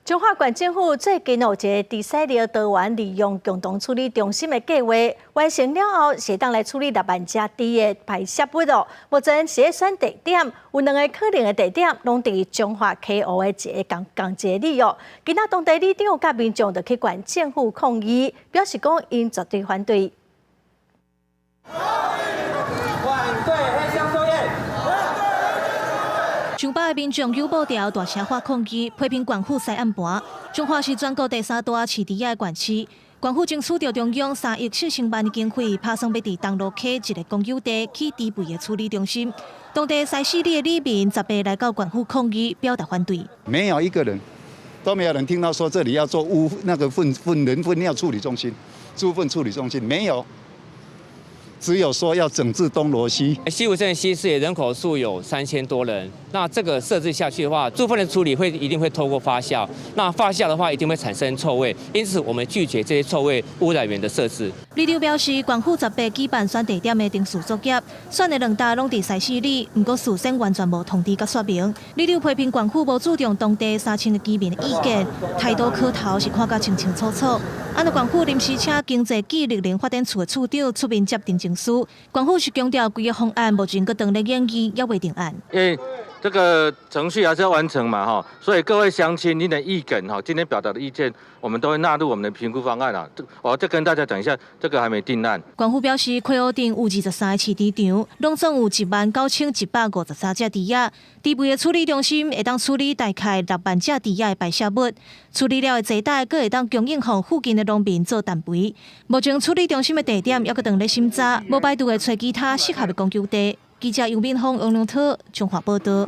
彰化縣政府最近有一个豬屎尿多元利用共同處理中心的計劃，完成了後，是會當來處理6萬隻豬的排泄物哦。目前是咧選地點，有兩個可能的地點，攏佇彰化溪湖的一个仝仝一个里哦。今仔當地里長佮民眾就去縣政府抗議，表示講𪜶絕對反對。反對黑箱作業。上百个民眾舉布條大聲發抗議，批評縣府使暗盤。彰化是全國第三大飼豬仔的縣市，縣府爭取著中央3億4千萬的經費，拍算欲佇東螺溪一个公有地起豬糞的處理中心。當地西勢里的里民18來到縣府抗議，表達反對。沒有一個人，都沒有人聽到說這裡要做污那個糞糞人糞尿處理中心、豬糞處理中心，沒有。只有說要整治東螺溪。西湖鎮西勢人口數有3000多人，那這個設置下去的話，豬糞的處理會一定會透過發酵，那發酵的話一定會產生臭味，因此我們拒絕這些臭味污染源的設置。里長表示，縣府十八舉辦選地點的程序作業，選的兩搭攏佇西勢里，毋過事先完全無通知佮說明。里長批評縣府無注重當地3000個居民的意見，態度苦頭是看甲清清楚楚。啊，若縣府臨時請經濟暨綠能發展處的處長出面接聽證書，縣府是強調規个方案目前閣當咧研議，猶未定案。因為這個程序還是要完成嘛，哈，所以各位鄉親，您的意見哈，今天表達的意見，我們都會納入我們的評估方案啊。我再跟大家講一下，這個還沒定案。縣府表示，溪湖鎮有23個飼豬場，攏總有19,153隻豬仔。豬糞的處理中心會當處理大概6萬隻豬仔的排泄物，處理了的濟袋，閣會當供應予附近的農民做氮肥。目前處理中心的地點猶閣當咧審查，無排除會揣其他適合的公有地。記者尤敏峰、王良涛，彰化報導。